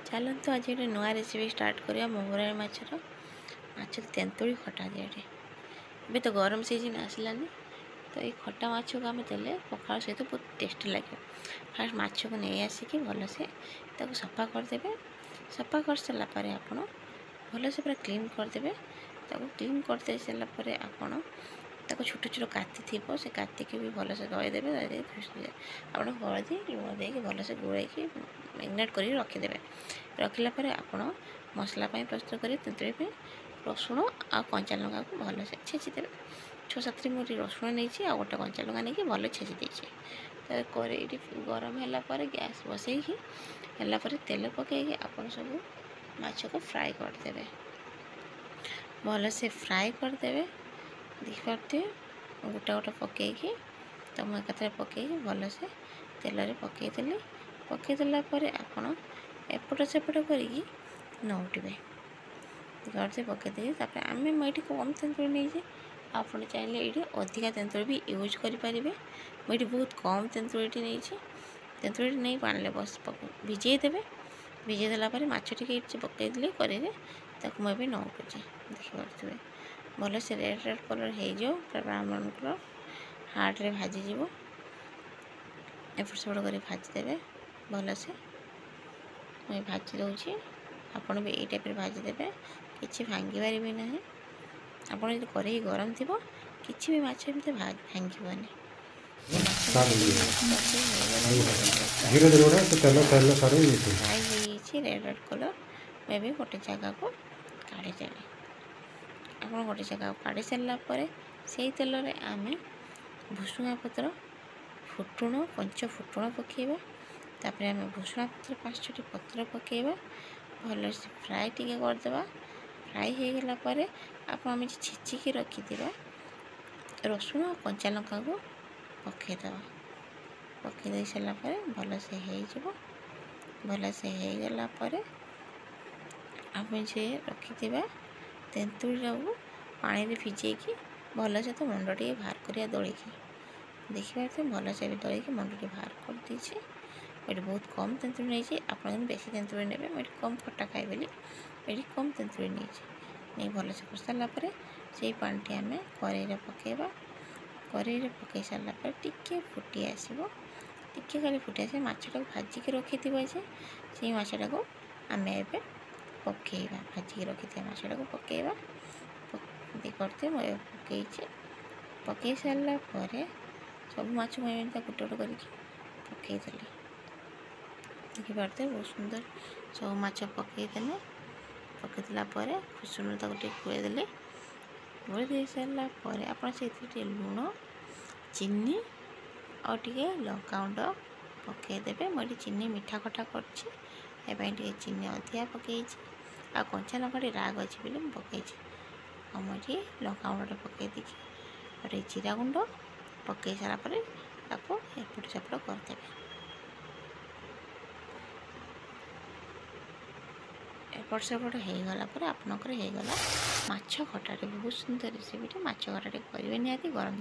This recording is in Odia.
ଚାଲନ୍ତୁ ଆଜି ଗୋଟେ ନୂଆ ରେସିପି ଷ୍ଟାର୍ଟ କରିବା ମଙ୍ଗୁରାଳି ମାଛର ମାଛ ତେନ୍ତୁଳି ଖଟା ଦିଆଟେ। ଏବେ ତ ଗରମ ସିଜିନ୍ ଆସିଲାନି, ତ ଏଇ ଖଟା ମାଛକୁ ଆମେ ଦେଲେ ପଖାଳ ସହିତ ବହୁତ ଟେଷ୍ଟି ଲାଗିବ। ଫାଷ୍ଟ ମାଛକୁ ନେଇ ଆସିକି ଭଲସେ ତାକୁ ସଫା କରିଦେବେ। ସଫା କରିସାରିଲା ପରେ ଆପଣ ଭଲସେ ପୁରା କ୍ଲିନ୍ କରିଦେବେ। ତାକୁ କ୍ଲିନ୍ କରିଦେଇ ସାରିଲା ପରେ ଆପଣ ତାକୁ ଛୋଟ ଛୋଟ କାତି ଥିବ, ସେ କାତିକି ବି ଭଲସେ ଧୋଇଦେବେ। ଧୋଇ ଦେଇକି ଆପଣ ହଳଦୀ ଲୁଣ ଦେଇକି ଭଲସେ ଗୋଳେଇକି ମ୍ୟାରିନେଟ୍ କରିକି ରଖିଦେବେ। ରଖିଲା ପରେ ଆପଣ ମସଲା ପାଇଁ ପ୍ରସ୍ତୁତ କରି ତେନ୍ତୁଳି ପାଇଁ ରସୁଣ ଆଉ କଞ୍ଚା ଲଙ୍କାକୁ ଭଲସେ ଛେଚିଦେବେ। 6-7 ମୁଁ ରସୁଣ ନେଇଛି ଆଉ ଗୋଟେ କଞ୍ଚା ଲଙ୍କା ନେଇକି ଭଲ ଛେଚି ଦେଇଛି। ତା କରେଇଟି ଗରମ ହେଲା ପରେ ଗ୍ୟାସ୍ ବସେଇକି ହେଲା ପରେ ତେଲ ପକାଇକି ଆପଣ ସବୁ ମାଛକୁ ଫ୍ରାଏ କରିଦେବେ। ଭଲସେ ଫ୍ରାଏ କରିଦେବେ। ଦେଖିପାରୁଥିବେ ଗୋଟା ଗୋଟା ପକାଇକି ତ ମୁଁ ଏକାଥରେ ପକାଇକି ଭଲସେ ତେଲରେ ପକାଇଦେଲି। ପକାଇଦେଲା ପରେ ଆପଣ ଏପଟ ସେପଟ କରିକି ନଉଟିବେ। ଦେଖିପାରୁଥିବେ ପକାଇଦେଲି। ତାପରେ ଆମେ ମୁଁ ଏଇଠି କମ୍ ତେନ୍ତୁଳି ନେଇଛି, ଆପଣ ଚାହିଁଲେ ଏଇଠି ଅଧିକା ତେନ୍ତୁଳି ବି ୟୁଜ୍ କରିପାରିବେ। ମୁଁ ଏଇଠି ବହୁତ କମ୍ ତେନ୍ତୁଳିଟି ନେଇଛି। ତେନ୍ତୁଳିଟି ନେଇ ପାଣିରେ ବସ ଭିଜେଇ ଦେବେ। ଭିଜେଇ ଦେଲା ପରେ ମାଛ ଟିକେ ଏଇଠି ପକାଇଦେଲି କରେଇରେ, ତାକୁ ମୁଁ ଏବେ ନଉଟୁଛି। ଦେଖିପାରୁଥିବେ ଭଲସେ ରେଡ଼୍ ରେଡ଼୍ କଲର୍ ହେଇଯିବ, ପୁରା ବ୍ରାଉନ୍ କଲର୍ ହାର୍ଡ଼ରେ ଭାଜିଯିବ। ଏପଟ ସେପଟ କରି ଭାଜିଦେବେ ଭଲସେ। ମୁଁ ଭାଜି ଦେଉଛି, ଆପଣ ବି ଏଇ ଟାଇପ୍ରେ ଭାଜିଦେବେ, କିଛି ଭାଙ୍ଗି ପାରିବେ ନାହିଁ। ଆପଣ ଯଦି କରେଇ ଗରମ ଥିବ କିଛି ବି ମାଛ ଏମିତି ଭାଙ୍ଗିବନି। ଫ୍ରାଏ ହେଇଯାଇଛି ରେଡ଼୍ ରେଡ଼୍ କଲର୍। ମୁଁ ଏବେ ଗୋଟେ ଜାଗାକୁ କାଢ଼ିଦେଲି। ଆପଣ ଗୋଟେ ଜାଗାକୁ କାଢ଼ି ସାରିଲା ପରେ ସେଇ ତେଲରେ ଆମେ ଭୃସୁଙ୍ଗା ପତ୍ର, ଫୁଟୁଣ, ପଞ୍ଚ ଫୁଟୁଣ ପକାଇବା। ତାପରେ ଆମେ ଭୃସୁଙ୍ଗା ପତ୍ର 5-6ଟି ପତ୍ର ପକାଇବା। ଭଲସେ ଫ୍ରାଏ ଟିକେ କରିଦେବା। ଫ୍ରାଏ ହେଇଗଲା ପରେ ଆପଣ ଆମେ ଛେଚିକି ରଖିଥିବା ରସୁଣ ଆଉ କଞ୍ଚା ଲଙ୍କାକୁ ପକାଇଦେବା। ପକାଇ ଦେଇ ସାରିଲା ପରେ ଭଲସେ ହେଇଯିବ। ଭଲସେ ହେଇଗଲା ପରେ ଆମେ ଯେ ରଖିଥିବା ତେନ୍ତୁଳିଟାକୁ ପାଣିରେ ଭିଜେଇକି ଭଲସେ ତ ମୁଣ୍ଡ ଟିକେ ବାହାର କରିବା ଦଳିକି। ଦେଖିପାରୁଥିବେ ଭଲସେ ବି ଦଳିକି ମୁଣ୍ଡ ଟିକେ ବାହାର କରିଦେଇଛି। ଏଠି ବହୁତ କମ୍ ତେନ୍ତୁଳି ନେଇଛି, ଆପଣ କିନ୍ତୁ ବେଶୀ ତେନ୍ତୁଳି ନେବେ। ମୁଁ ଏଠି କମ୍ ଖଟା ଖାଏ ବୋଲି ଏଠି କମ୍ ତେନ୍ତୁଳି ନେଇଛି। ନେଇ ଭଲସେ କରିସାରିଲା ପରେ ସେଇ ପାଣିଟି ଆମେ କରେଇରେ ପକାଇବା। କରେଇରେ ପକାଇ ସାରିଲା ପରେ ଟିକେ ଫୁଟି ଆସିବ, ଟିକେ ଖାଲି ଫୁଟି ଆସିବ। ମାଛଟାକୁ ଭାଜିକି ରଖିଥିବା ଯେ ସେଇ ମାଛଟାକୁ ଆମେ ଏବେ ପକାଇବା। ଭାଜିକି ରଖିଥିବା ମାଛଟାକୁ ପକାଇବା। କରିଥିବେ ମୁଁ ଏବେ ପକାଇଛି। ପକାଇ ସାରିଲା ପରେ ସବୁ ମାଛ ମୁଁ ଏମିତି ଗୋଟେ ଗୋଟେ କରିକି ପକାଇଦେଲି। ଦେଖିପାରୁଥିବେ ବହୁତ ସୁନ୍ଦର ସବୁ ମାଛ ପକାଇଦେଲେ। ପକାଇଦେଲା ପରେ ଖୁସୁନୁ ତାକୁ ଟିକେ ଗୋଳେଇ ଦେଲି। ଗୋଳେଇ ଦେଇ ସାରିଲା ପରେ ଆପଣ ସେଇଥିରେ ଟିକେ ଲୁଣ, ଚିନି ଆଉ ଟିକେ ଲଙ୍କାଗୁଣ୍ଡ ପକାଇଦେବେ। ମୁଁ ଏଠି ଚିନି ମିଠା ଖଟା କରିଛି, ଏ ପାଇଁ ଟିକେ ଚିନି ଅଧିକା ପକାଇଛି। ଆଉ କଞ୍ଚା ଲଙ୍କା ଟିକେ ରାଗ ଅଛି ବୋଲି ମୁଁ ପକାଇଛି। ଆଉ ମୁଁ ଏଠି ଲଙ୍କାଗୁଣ୍ଡଟା ପକାଇ ଦେଇକି ଆଉ ଟିକେ ଜିରା ଗୁଣ୍ଡ ପକାଇ ସାରିଲା ପରେ ତାକୁ ଏପଟ ସେପଟ କରିଦେବେ। ଏପଟ ସେପଟ ହେଇଗଲା ପରେ ଆପଣଙ୍କର ହେଇଗଲା ମାଛ ଖଟାଟେ। ବହୁତ ସୁନ୍ଦର ରେସିପିଟେ ମାଛ ଖଟାଟେ କରିବେ ନିହାତି ଗରମ।